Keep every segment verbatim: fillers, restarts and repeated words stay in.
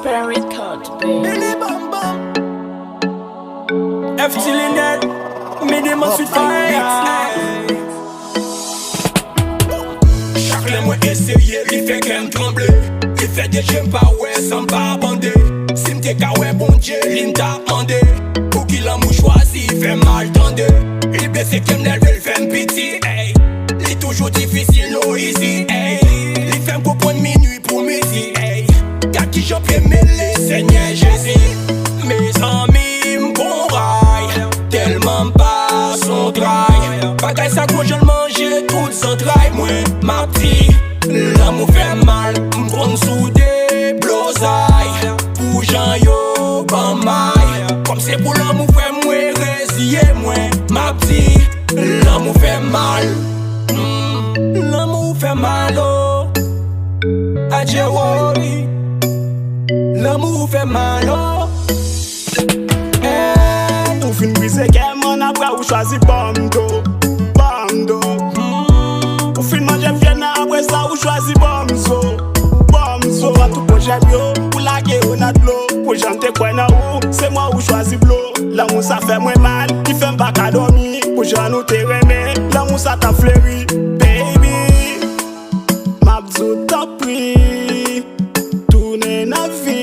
Record, baby. Billy Bam Bam. F T Linèt, Midi Man Sweet Fire. Chak lè mwen eseye, li fè kè m tranble. Li fè de je m pa wè san m pa bande. Si m te ka wè Bondye, li m t ap mande. Pouki lanmou chwazi fè m mal tande? Li blese kè m, lè l vle l fè m piti, ey. Li toujou difisil, no easy, ey. Li fè m konprann minui pou midi, ey. Gad kijan pye m mele, Senyè Jezi. Mezanmi, m gon ray, tèlman m pa son tray. Bagay sa gwo jan l manje tout zantray mwen. M ap di, lanmou fè m mal, m konn sou deblozay. Pou jan yo ban may, kòm se pou lanmou fè mwen reziye mwen. M ap di, lanmou fè m mal. Mm, lanmou fè m mal, oh. Adye, woy. Lanmou fè m mal, oh. Hey. Ou fin brize kè m, ann apre ou chwazi ban m do, ban m do. Mm. Ou fin manje m fyèl, nan apre sa ou chwazi ban m zo, ban m zo. Pran tout pwojè m yo, ou lage yo nan dlo. Pou jan m te kwè nan ou, se mò ou chwazi blo. Lanmou sa fè mwen mal, li fè m pa ka dòmi. Pou jan nou te renmen, lanmou sa t ap fleri. Baby, m ap di w tanpri, tounen nan vi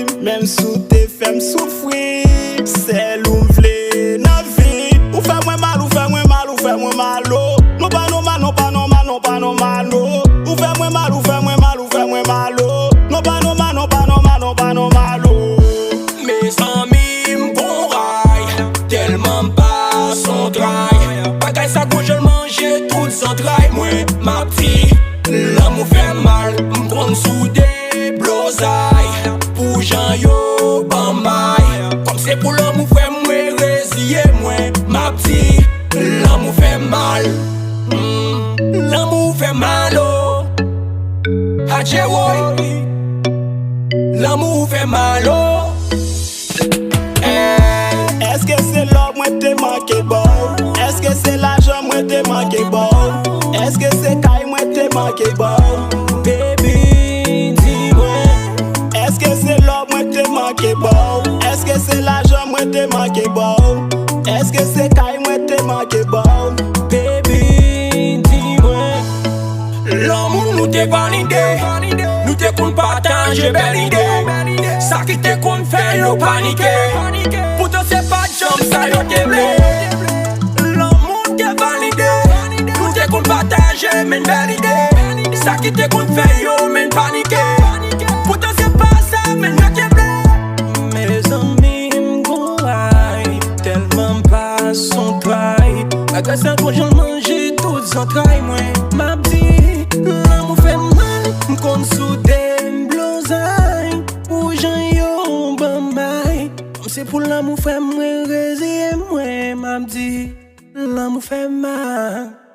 m. Menm si w te fè m soufri, sèl ou m vle nan vi. Ou fè mwen mal, ou fè mwen mal, ou fè mwen mal, oh. Non pa nòmal, non pa nòmal, non pa nòmal, oh. Ou fè mwen mal, ou fè mwen mal, ou fè mwen mal, oh. Non pa nòmal, non pa nòmal, non pa nòmal, oh. Mezanmi, m gon ray, tèlman m pa son tray. Bagay sa gwo jan l manje tout zantray mwen. M ap di, lanmou fè m mal, m konn sou deblozay. Pou jan yo ban may, kòm se pou lanmou fè mwen reziye mwen. M ap di, lanmou fè m mal. Mm, lanmou fè m mal, oh. Adye, woy. Lanmou fè m mal, oh. Hey. Èske se lò mwen te manke ba w? Èske se lajan mwen te manke ba w? Èske se kay mwen te manke ba w? Baby, di mwen. Èske se lò mwen te manke ba w? Èske se lajan mwen te manke ba w? Èske se kay mwen te manke ba w? Baby, di mwen. Lanmou nou te valide, nou te konn pataje bèl ide. Sa ki te konn fè yo panike, poutan se pa t janm sa yo te vle. Lanmou te valide, nou te konn pataje menm bèl ide. Sa ki te konn fè yo menm panike, poutan se pa sa menm yo te vle. Mezanmi, m gon ray, tèlman m pa son tray. Bagay sa gwo jan l manje tout zantray mwen. M ap di, lanmou fè m mal, m konn sou deblozay. Pou jan yo ban may, kòm se pou lanmou fè mwen reziye mwen. M ap di, lanmou fè m mal.